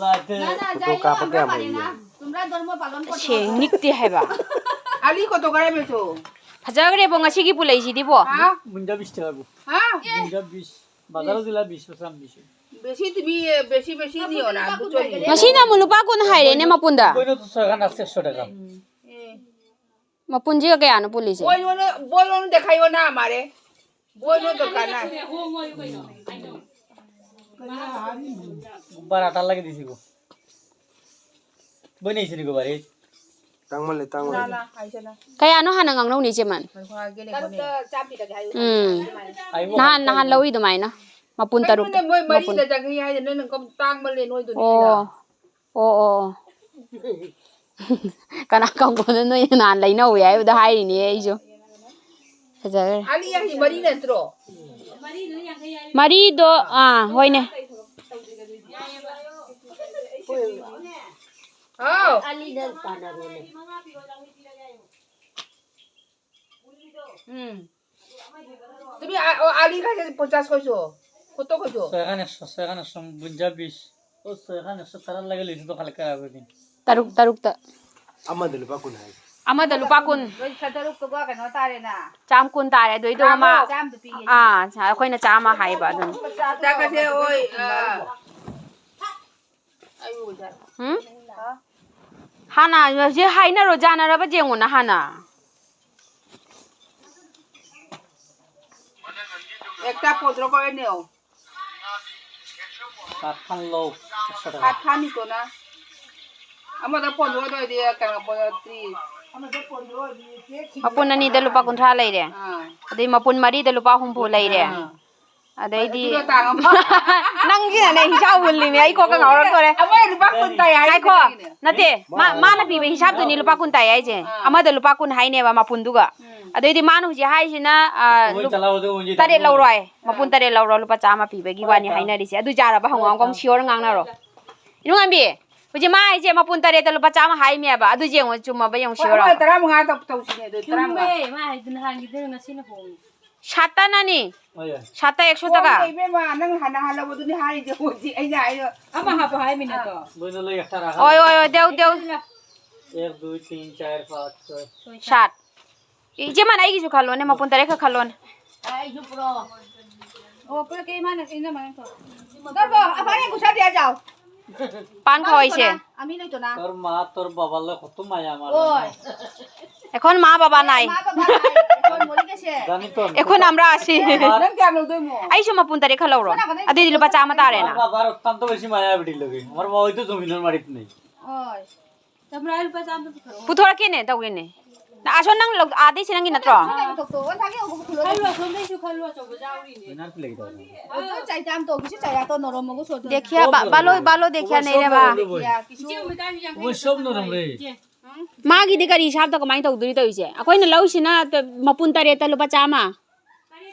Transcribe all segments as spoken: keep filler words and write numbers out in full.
Photo ꯀꯥꯞꯄ ꯀꯌꯥꯝ ꯍꯩꯒꯦ? ꯁꯦꯡ ꯅꯤꯛꯇꯦ ꯍꯥꯏꯕ꯫ ꯑꯂꯤ ꯀꯣꯇꯣ ꯀꯔꯥꯏ ꯃꯦꯁꯣ? ꯐꯖꯈ꯭ꯔꯦꯕꯣ ꯉꯁꯤꯒꯤ ꯄꯨꯂꯩꯁꯤꯗꯤꯕꯣ꯫ ꯍꯥ? ꯃꯨꯟꯗ ꯕꯤꯁ ꯇꯔꯥꯕꯨ꯫ ꯍꯥ? ꯃꯨꯟꯗ ꯕꯤꯁ꯫ ꯕꯖꯥꯔ ꯖꯤꯂꯥ ꯕꯤꯁ ꯄꯆꯥꯝ ꯕꯤꯁ꯫ ꯕꯦꯁꯤ ꯇꯤꯚꯤ, ꯕꯦꯁꯤ, ꯕꯦꯁꯤ ꯅꯤꯌꯣꯅ, ꯕꯨꯆꯣꯟ꯫ ꯉꯁꯤꯅ ꯑꯃꯨꯛ ꯂꯨꯄꯥ ꯀꯨꯟ ꯍꯥꯏꯔꯦꯅꯦ ꯃꯄꯨꯟꯗ꯫ ꯀꯣꯏꯅ ꯇꯨ ꯁꯒꯥꯟ ꯑꯁꯦ ꯁꯣꯗꯒ꯫ ꯎꯝ꯫ ꯑꯦ꯫ ꯃꯄꯨꯟꯁꯤꯒ ꯀꯌꯥꯅꯣ ꯄꯨꯜꯂꯤꯁꯦ? ꯕꯣꯏ ꯑꯣꯏꯅ, ꯕꯣꯏ ꯑꯣꯏꯅ ꯗꯦꯈꯥꯏꯌꯣꯅ ꯃꯥꯔꯦ꯫ ꯕꯣꯏ ꯑꯣꯏꯅ ꯗꯣꯀꯥꯟ ꯅꯥꯏ꯫ ꯕꯥꯔꯥ ꯇꯥꯜꯂꯒꯗꯤ ꯁꯤꯕꯨ꯫ ꯕꯣꯏ ꯅꯩꯁꯤꯅꯤꯀꯣ ꯕꯥꯔꯤ꯫ ꯇꯥꯡꯃꯜꯂꯦ, ꯇꯥꯡꯃꯜꯂꯦ꯫ ꯀꯌꯥꯅꯣ ꯍꯥꯟꯅ ꯉꯥꯡꯅꯧꯅꯦ ꯏꯆꯦꯃꯟ? ꯎꯝ꯫ ꯅꯍꯥꯟ, ꯅꯍꯥꯟ ꯂꯧꯏ ꯑꯗꯨꯃꯥꯏꯅ꯫ ꯃꯄꯨꯟ ꯇꯔꯨꯛꯇ꯫ ꯀꯩꯅꯣꯅꯦ, ꯃꯣꯏ ꯃꯔꯤꯗ ꯃꯄꯨꯟ꯫ ꯆꯪꯉꯤ ꯍꯥꯏꯗꯤ ꯅꯣꯏꯅ ꯀꯝ ꯇꯥꯡꯃꯜꯂꯦ ꯅꯣꯏꯗꯨꯅ ꯑꯣ꯫ ꯍꯦꯟꯅ꯫ ꯑꯣ, ꯑꯣ, ꯑꯣ꯫ ꯀꯅꯥ ꯀꯝꯄꯣꯅ ꯅꯣꯏ ꯅꯍꯥꯟ ꯂꯩꯅꯧꯋꯦ ꯍꯥꯏꯕꯗꯣ ꯍꯥꯏꯔꯤꯅꯦ ꯑꯩꯁꯨ꯫ ꯐꯖꯈ꯭ꯔꯦ꯫ ꯑꯂꯤ ꯍꯥꯏꯁꯤ ꯃꯔꯤ ꯅꯠꯇ꯭ꯔꯣ? ꯃꯔꯤꯗꯣ, ꯑꯥ, ꯍꯣꯏꯅꯦ꯫ ꯍꯥꯎ꯫ ꯎꯝ꯫ তুমি আ-, ও, আলী খাইছে পঞ্চাশ কইছো? কত কইছো? ছয়খান একশো, ছয়খান একশো, বুঞ্জা বিশ। ও, ছয়খান একশো তারার লাগে লইছে তো খালি কাগজ দিন। ꯇꯔꯨꯛ, ꯇꯔꯨꯛꯇ꯫ ꯑꯃꯗ ꯂꯨꯄꯥ ꯀꯨꯟ ꯍꯥꯏ꯫ ꯑꯃꯗ ꯂꯨꯄꯥ ꯀꯨꯟ꯫ ꯂꯣꯏ ꯁꯇꯔꯨꯛꯇꯨꯒ ꯀꯩꯅꯣ ꯇꯥꯔꯦꯅ꯫ ꯆꯥꯝ ꯀꯨꯟ ꯇꯥꯔꯦ, ꯑꯗꯨꯏꯗꯣ ꯑꯃ, ꯆꯥꯝꯃꯗ ꯄꯤꯒꯦ꯫ ꯑꯥ, ꯑꯩꯈꯣꯏꯅ ꯆꯥꯝꯃ ꯍꯥꯏꯕ ꯑꯗꯨꯝ꯫ ꯆꯥꯛꯀꯁꯦ, ꯑꯣꯏ, ꯑ, ꯎꯝ? ꯍꯥꯟꯅ ꯍꯧꯖꯤꯛ ꯍꯥꯏꯅꯔꯣ, ꯌꯥꯅꯔꯕ ꯌꯦꯡꯉꯣꯅ ꯍꯥꯟꯅ꯫ একটা পনেরো করে নেও। সাতখান লও, একশো টাকা। সাতখানই তো না। আমাদের পনেরো দিয়ে কেন? পনেরো, ত্রিশ। ꯃꯄꯨꯟ ꯑꯅꯤꯗ ꯂꯨꯄꯥ ꯀꯨꯟꯊ꯭ꯔꯥ ꯂꯩꯔꯦ꯫ ꯑꯥ꯫ ꯑꯗꯩ ꯃꯄꯨꯟ ꯃꯔꯤꯗ ꯂꯨꯄꯥ ꯍꯨꯝꯐꯨ ꯂꯩꯔꯦ꯫ ꯑꯥ꯫ ꯑꯗꯩꯗꯤ ꯑꯗꯨꯒ ꯇꯥꯡ ꯑꯃ꯫ ꯅꯪꯁꯤꯅꯅꯦ ꯍꯤꯁꯥꯕ ꯍꯨꯜꯂꯤꯃꯤ, ꯑꯩ ꯀꯣꯛꯀ ꯉꯥꯎꯔꯛ ꯇꯧꯔꯦ꯫ ꯑꯃꯅ ꯂꯨꯄꯥ ꯀꯨꯟ ꯇꯥꯏ ꯍꯥꯏꯁꯦ ꯉꯥꯏꯈꯣ, ꯀꯩꯒꯤꯅꯣ? ꯅꯠꯇꯦ, ꯃꯥ, ꯃꯥꯅ ꯄꯤꯕ ꯍꯤꯁꯥꯕꯇꯨꯅꯤ ꯂꯨꯄꯥ ꯀꯨꯟ ꯇꯥꯏ ꯍꯥꯏꯁꯦ꯫ ꯑꯥ꯫ ꯑꯃꯗ ꯂꯨꯄꯥ ꯀꯨꯟ ꯍꯥꯏꯅꯦꯕ ꯃꯄꯨꯟꯗꯨꯒ꯫ ꯎꯝ꯫ ꯑꯗꯩꯗꯤ ꯃꯥꯅ ꯍꯧꯖꯤꯛ ꯍꯥꯏꯁꯤꯅ, ꯑ, ꯂꯨꯞ-, ꯇꯔꯦꯠ ꯂꯧꯔꯣꯏ꯫ ꯑꯥ꯫ ꯃꯄꯨꯟ ꯇꯔꯦꯠ ꯂꯧꯔꯣ, ꯂꯨꯄꯥ ꯆꯥꯝꯃ ꯄꯤꯕꯒꯤ ꯍꯣꯏ, ꯋꯥꯅꯤ ꯇꯥ-, ꯍꯥꯏꯅꯔꯤꯁꯦ꯫ ꯑꯗꯨ ꯌꯥꯔꯕ ꯍꯪꯉꯣ, ꯍꯣꯏ, ꯑꯃꯨꯛ ꯇꯥ-, ꯁꯤꯌꯣꯔ ꯉꯥꯡꯅꯔꯣ꯫ ꯏꯅꯨꯡꯉꯥꯟꯕꯤ, ꯍꯧꯖꯤꯛ ꯃꯥ ꯍꯥꯏꯁꯦ ꯃꯄꯨꯟ ꯇꯔꯦꯠꯇ ꯂꯨꯄꯥ ꯆꯥꯝꯃ ꯍꯥꯏꯅꯦꯕ꯫ ꯑꯗꯨ ꯌꯦꯡꯉꯣ, ꯆꯨꯝꯃꯕ ꯌꯦꯡꯉꯣ, ꯍꯣꯏ, ꯁꯤꯌꯣꯔ ꯑꯃ ꯑꯃ꯫ ꯇꯔꯥꯃꯉꯥ ꯇꯧ-, ꯇꯧꯁꯤꯅꯦ, ꯑꯗꯨ ꯇꯔꯥꯃꯉꯥ꯫ ꯆꯨꯝꯃꯦ, ꯃꯥ ꯍꯥꯏꯗꯨ ꯅꯍꯥꯟꯒꯤꯗꯨꯅ ꯉꯁꯤꯅ ꯍꯣꯡꯉꯦ꯫ সাতটা নানি? সাতটা একশো টাকা। ও, ইবেমা, ꯅꯪ ꯍꯥꯟꯅ ꯍꯜꯂꯛꯄꯗꯨꯅꯤ ꯍꯥꯏꯔꯤꯁꯦ ꯍꯧꯖꯤꯛ ꯑꯩꯅ ꯍꯥꯏꯗꯣ꯫ ꯑꯃ ꯍꯥꯞꯄꯣ ꯍꯥꯏꯃꯤꯅ ꯇꯣ꯫ ꯂꯣꯏꯅ ꯂꯩ, ꯇꯔꯥ ꯍꯥꯞꯄꯣ꯫ ꯑꯣꯏ, ꯑꯣꯏ, ꯑꯣꯏ, ꯗꯦꯎ, ꯗꯦꯎ꯫ एक, दो, तीन, चार, पाँच, छः। सात। ꯏꯆꯦ ꯃꯥꯅ ꯑꯩꯒꯤꯁꯨ ꯈꯜꯂꯣꯅꯦ, ꯃꯄꯨꯟ ꯇꯔꯦꯠ ꯈꯛ ꯈꯜꯂꯣꯅꯦ꯫ ꯑꯩꯁꯨ ꯄꯨꯔꯛꯑꯣ꯫ ꯑꯣ, ꯄꯨꯔꯛꯀꯦ, ꯏꯃꯥꯅ, ꯏꯅꯝꯃꯅ ꯇꯧ꯫ ꯅꯪꯕꯣ, ꯑꯐꯥꯏ ꯒꯨꯁꯥꯗꯤ ꯌꯥ ꯖꯥꯎ꯫ পান খাওয়াইছে। আমি লইতো না। তোর মা, তোর বাবার লগে কত মায়া আমার। ওই। এখন মা বাবা নাই। মা বাবা নাই, এখন মরে গেছে। জানি তো আমি। এখন আমরা আছি। ꯅꯪ ꯀꯌꯥꯝ ꯂꯧꯗꯣꯏꯃꯣ? ꯑꯩꯁꯨ ꯃꯄꯨꯟ ꯇꯔꯦꯠ ꯈꯛ ꯂꯧꯔꯣ꯫ ꯑꯗꯨꯏꯗꯤ ꯂꯨꯄꯥ ꯆꯥꯝꯃ ꯇꯥꯔꯦꯅ꯫ আমার বাবার অত্যন্ত বেশি মায়া বেটির লগে। আমার মা হয়তো জমিনের মাটিত নেই। ওই। ꯄꯨꯊꯣꯔꯛꯀꯦꯅꯦ, ꯇꯧꯒꯦꯅꯦ꯫ ꯑꯁꯣ ꯅꯪ ꯂꯧ-, ꯑꯥꯗꯩꯁꯦ ꯅꯪꯒꯤ ꯅꯠꯇ꯭ꯔꯣ? ꯈꯜꯂꯣ, ꯑꯁꯣꯝꯗꯩꯁꯨ ꯈꯜꯂꯣ, ꯑꯆꯧꯕꯁꯨ ꯌꯥꯎꯔꯤꯅꯦ꯫ देखिया, बा-, बालो, बालो देखिया नहीं रे बा। ꯏꯆꯦ, ꯃꯇꯥꯡ ꯌꯥꯡꯈꯩ ꯈꯛꯇ ꯐꯪꯉꯦ, ꯏꯆꯦ꯫ ꯃꯥꯒꯤꯗꯤ ꯀꯔꯤ ꯍꯤꯁꯥꯞꯇ ꯀꯃꯥꯏꯅ ꯇꯧꯗꯣꯏꯅꯣ ꯇꯧꯔꯤꯁꯦ? ꯑꯩꯈꯣꯏꯅ ꯂꯧꯁꯤꯅ ꯃꯄꯨꯟ ꯇꯔꯦꯠꯇ ꯂꯨꯄꯥ ꯆꯥꯝꯃ꯫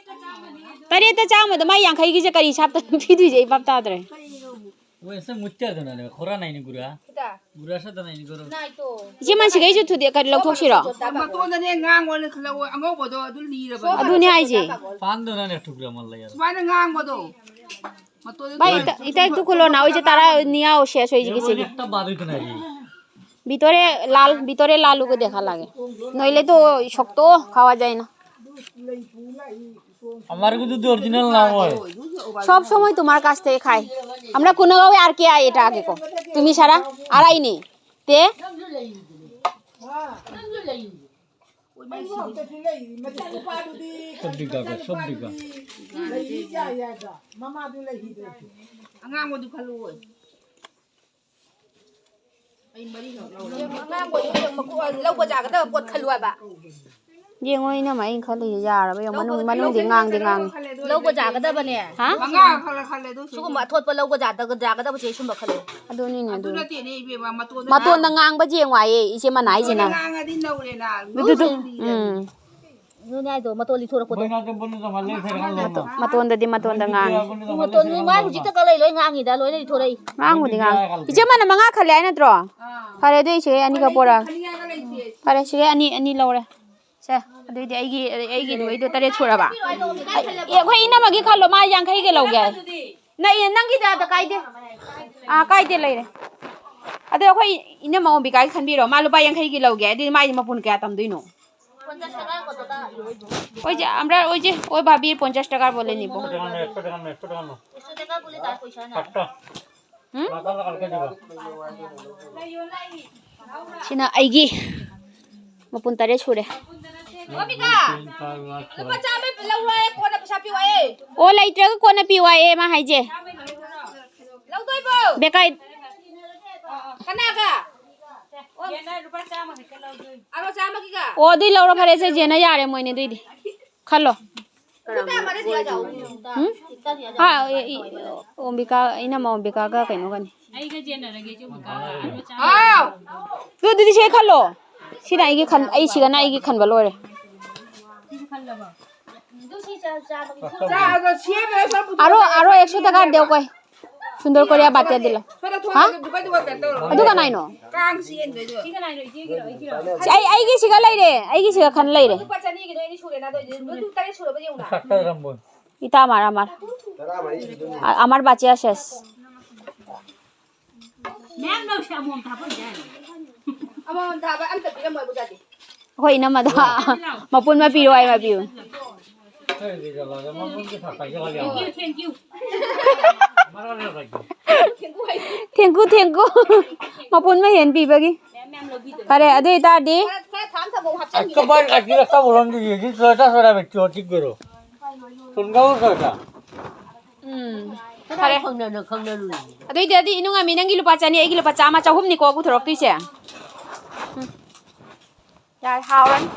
ꯇꯔꯦꯠꯇ ꯆꯥꯝꯃꯗꯣ ꯃꯥ ꯌꯥꯡꯈꯩꯒꯤꯁꯦ ꯀꯔꯤ ꯍꯤꯁꯥꯞꯇ ꯄꯤꯗꯣꯏꯁꯦ? ꯑꯩ ꯚꯥꯞ ꯇꯥꯗ꯭ꯔꯦ꯫ ꯃꯣꯏꯁꯦ ꯃꯨꯠꯇꯦꯗꯅꯅꯦ, ꯈꯣꯔꯥ ꯅꯥꯏꯅꯤ ꯒꯨꯔꯥ꯫ ꯈꯤꯇ꯫ ꯒꯨꯔꯥ ꯁꯠꯇ ꯅꯥꯏꯅꯤ ꯒꯨꯔꯥ꯫ ꯅꯥꯏꯇꯣ꯫ ꯏꯆꯦ ꯃꯥ ꯁꯤꯈꯩꯁꯨ ꯊꯨꯗꯦꯛ-, ꯀꯔꯤ ꯂꯧꯊꯣꯛꯁꯤꯔꯣ? ꯃꯇꯣꯟꯗꯅꯦ ꯉꯥꯡꯉꯣ, ꯂꯧꯑꯣ, ꯑꯉꯧꯕꯗꯣ ꯑꯗꯨ ꯂꯤꯔꯕ꯫ ꯑꯗꯨꯅꯦ ꯍꯥꯏꯁꯦ꯫ ꯄꯥꯟꯗꯨꯅꯅꯦ ꯊꯨꯒ꯭ꯔ ꯃꯥꯜꯂꯦ ꯌꯥꯔꯦ꯫ ꯁꯨꯃꯥꯏꯅ ꯉꯥꯡꯕꯗꯣ꯫ ꯃꯇꯣꯟꯗ ꯚꯥꯏ, ꯏꯇ-, ꯏꯇ ꯏꯇꯨ ꯈꯨꯂꯣ ꯅꯥꯎ ꯏꯆꯦ ꯇꯔꯥ ꯅꯤꯌꯥ ꯁꯦ ꯁꯣꯏꯖꯤꯒꯤ ꯁꯤꯒꯤ꯫ একটা বাদ হইতো না রে। ভিতরে লাল, ভিতরে লাল ওকে দেখা লাগে। নইলে তো শক্ত খাওয়া যায় না। আমার কিন্তু যদি অরিজিনাল নাম হয়। সব সময় তোমার কাছ থেকে খাই। আমরা কোনো ভাবে আর কে আয় এটা আগে কো? তুমি ছাড়া আর আই নেই। তে? ꯁꯣꯞ ꯗꯤꯒꯥ ꯀꯣ, ꯁꯣꯞ ꯗꯤꯒꯥ꯫ ꯑꯉꯥꯡꯕꯗꯨ ꯈꯜꯂꯨ꯫ ꯑꯩ ꯃꯔꯤꯈꯛ ꯂꯧꯔꯦ꯫ ꯑꯉꯥꯡꯕꯗꯨ ꯌꯦꯡꯉꯨ, ꯃꯀꯨ-, ꯂꯧꯕ ꯌꯥꯒꯗꯕ ꯄꯣꯠ ꯈꯜꯂꯨ ꯍꯥꯏꯕ꯫ ꯌꯦꯡꯉꯣ, ꯏꯅꯝꯃ, ꯑꯩꯅ ꯈꯜꯂꯤꯁꯦ ꯌꯥꯔꯕ ꯌꯦꯡꯉꯣ, ꯃꯅꯨꯡ, ꯃꯅꯨꯡꯗꯤ ꯉꯥꯡꯗꯤ ꯉꯥꯡꯉꯤ꯫ ꯂꯧꯕ ꯌꯥꯒꯗꯕꯅꯦ꯫ ꯍꯥ? ꯃꯉꯥ ꯈꯜꯂ ꯈꯜꯂꯦ ꯑꯗꯨ꯫ ꯁꯤꯒꯨꯝꯕ ꯑꯊꯣꯠꯄ ꯂꯧꯕ ꯌꯥꯗ-, ꯌꯥꯒꯗꯕꯁꯦ ꯁꯨꯝꯕ ꯈꯜꯂꯣ꯫ ꯑꯗꯨꯅꯤꯅꯦ, ꯑꯗꯨ ꯑꯗꯨ꯫ ꯅꯠꯇꯦꯅꯦ ꯏꯕꯦꯝꯃ, ꯃꯇꯣꯟꯗ ꯃꯇꯣꯟꯗ ꯉꯥꯡꯕ ꯌꯦꯡꯉꯣ ꯍꯥꯏꯌꯦ, ꯏꯆꯦ ꯃꯅꯥ ꯍꯥꯏꯁꯤꯅ꯫ ꯃꯇꯣꯟꯗ ꯉꯥꯡꯉꯗꯤ ꯅꯧꯔꯦꯅ꯫ ꯑꯗꯨꯗꯨ-, ꯎꯝ꯫ ꯑꯗꯨꯅꯦ ꯍꯥꯏꯗꯣ, ꯃꯇꯣꯟ ꯂꯤꯊꯣꯔꯛꯄꯗꯣ꯫ ꯃꯇꯣ-, ꯃꯇꯣꯟꯗꯗꯤ ꯃꯇꯣꯟꯗ ꯉꯥꯡꯉꯤ꯫ ꯃꯇꯣꯟꯗꯨ ꯃꯥ ꯍꯧꯖꯤꯛꯇ ꯀꯛꯂꯛꯏ, ꯂꯣꯏ ꯉꯥꯡꯉꯤꯗ, ꯂꯣꯏꯅ ꯂꯤꯊꯣꯔꯛꯏ꯫ ꯉꯥꯡꯕꯨꯗꯤ ꯉꯥꯡꯉꯤ꯫ ꯏꯆꯦ ꯃꯥꯅ ꯃꯉꯥ ꯈꯜꯂꯦ ꯍꯥꯏ ꯅꯠꯇ꯭ꯔꯣ? ꯑꯥ꯫ ꯐꯔꯦ, ꯑꯗꯨꯏ ꯁꯤꯒꯩ ꯑꯅꯤꯈꯛ ꯄꯣꯔꯛꯑꯒꯦ꯫ ꯈꯟꯅꯤꯡꯉꯥꯏꯒ ꯂꯩꯇꯦ꯫ ꯐꯔꯦ, ꯁꯤꯒꯩ ꯑꯅꯤ, ꯑꯅꯤ ꯂꯧꯔꯦ꯫ ꯁꯤ ꯇꯦ, ꯑꯗꯨꯏꯗꯤ ꯑꯩꯒꯤ, ꯑꯩꯒꯤ ꯅꯣꯏꯗꯣ ꯇꯔꯦꯠ ꯁꯨꯔꯕ? ꯑꯩ, ꯑꯦ, ꯑꯩꯈꯣꯏ ꯏꯅꯝꯃꯒꯤ ꯈꯜꯂꯣ, ꯃꯥ ꯌꯥꯡꯈꯩꯒꯤ ꯂꯧꯒꯦ꯫ ꯅꯛꯑꯦ, ꯅꯪꯒꯤꯗꯤ ꯑꯥꯗ ꯀꯥꯏꯗꯦ꯫ ꯑꯥ, ꯀꯥꯏꯗꯦ, ꯂꯩꯔꯦ꯫ ꯑꯗꯣ ꯑꯩꯈꯣꯏ ꯏꯅꯝꯃ ꯑꯣꯝꯕꯤꯀꯥꯒꯤ ꯈꯟꯕꯤꯔꯣ, ꯃꯥ ꯂꯨꯄꯥ ꯌꯥꯡꯈꯩꯒꯤ ꯂꯧꯒꯦ, ꯑꯗꯨꯗꯤ ꯃꯥꯏꯗꯤ ꯃꯄꯨꯟ ꯀꯌꯥ ꯇꯝꯗꯣꯏꯅꯣ? ওই যে, আমরা ওই যে, ওই ভাবির পঞ্চাশ টাকার বলে নিব। হুম? ꯁꯤꯅ ꯑꯩꯒꯤ ꯃꯄꯨꯟ ꯇꯔꯦꯠ ꯁꯨꯔꯦ꯫ ꯑꯣ, ꯂꯩꯇ꯭ꯔꯒ ꯀꯣꯟꯅ ꯄꯤꯌꯨ ꯍꯥꯏꯌꯦ ꯃꯥ ꯍꯥꯏꯁꯦ꯫ ꯕꯦꯀꯥꯏ꯫ ꯑꯣ, ꯑꯗꯨꯏ ꯂꯧꯔꯣ, ꯐꯔꯦꯁꯦ, ꯖꯦꯅ ꯌꯥꯔꯦ, ꯃꯣꯏꯅꯤ ꯑꯗꯨꯏꯗꯤ꯫ ꯈꯜꯂꯣ꯫ ꯎꯝ? ꯑꯥ, ꯑꯦ, ꯏ-, ꯑꯣꯝꯕꯤꯀꯥ, ꯏꯅꯝꯃ ꯑꯣꯝꯕꯤꯀꯥꯒ ꯀꯩꯅꯣꯒꯅꯤ꯫ ꯑꯗꯨ, ꯑꯗꯨꯗꯤ ꯁꯤ ꯈꯜꯂꯣ꯫ ꯁꯤꯅ ꯑꯩꯒꯤ ꯈꯟ-, ꯑꯩ ꯁꯤꯒꯅ ꯑꯩꯒꯤ ꯈꯟꯕ ꯂꯣꯏꯔꯦ꯫ ꯑꯥꯔꯣ, ꯑꯥꯔꯣ, একশো টাকা দেও কই। সুন্দর করে বাটিয়া দিল। হ্যাঁ? ꯑꯗꯨꯒ ꯅꯥꯏꯅꯣ? ꯁꯤ ꯑꯩ, ꯑꯩꯒꯤ ꯁꯤꯒ ꯂꯩꯔꯦ꯫ ꯑꯩꯒꯤ ꯁꯤꯒ ꯈꯟ ꯂꯩꯔꯦ꯫ ꯏꯇꯥ ꯑꯃꯥꯔ, ꯑꯃꯥꯔ꯫ ꯑ-, ꯑꯃꯥꯔ বাঁচি আছে। ꯑꯩꯈꯣꯏ ꯏꯅꯝꯃꯗ ꯃꯄꯨꯟ ꯑꯃ ꯄꯤꯔꯣ ꯍꯥꯏ, ꯑꯃ ꯄꯤꯌꯨ꯫ Thank you, thank you꯫ ꯃꯄꯨꯟ ꯑꯃ ꯍꯦꯟ ꯄꯤꯕꯒꯤ꯫ ꯐꯔꯦ, ꯑꯗꯨ ꯑꯣꯏꯇꯥꯔꯗꯤ꯫ একটা বার কাটিয়ে একটা বলুন দিয়ে দিয়েছি, ছয়টা ছয়টা ব্যক্তি ঠিক করো। কোনটাও ছয়টা। ꯎꯝ꯫ ꯐꯔꯦ꯫ ꯈꯪꯅꯅ ꯈꯪꯅꯔꯨꯅꯤ꯫ ꯑꯗꯨꯏꯗꯤ, ꯑꯗꯨꯗꯤ ꯏꯅꯨꯡꯉꯥꯃꯤ, ꯅꯪꯒꯤ ꯂꯨꯄꯥ ꯆꯅꯤ, ꯑꯩꯒꯤ ꯂꯨꯄꯥ ꯆꯥꯝꯃ, ꯆꯍꯨꯝꯅꯤꯀꯣ ꯄꯨꯊꯣꯔꯛꯇꯣꯏꯁꯦ꯫ ꯎꯝ꯫ ꯌꯥꯔꯦ, ꯍꯥꯎꯔꯅꯤ꯫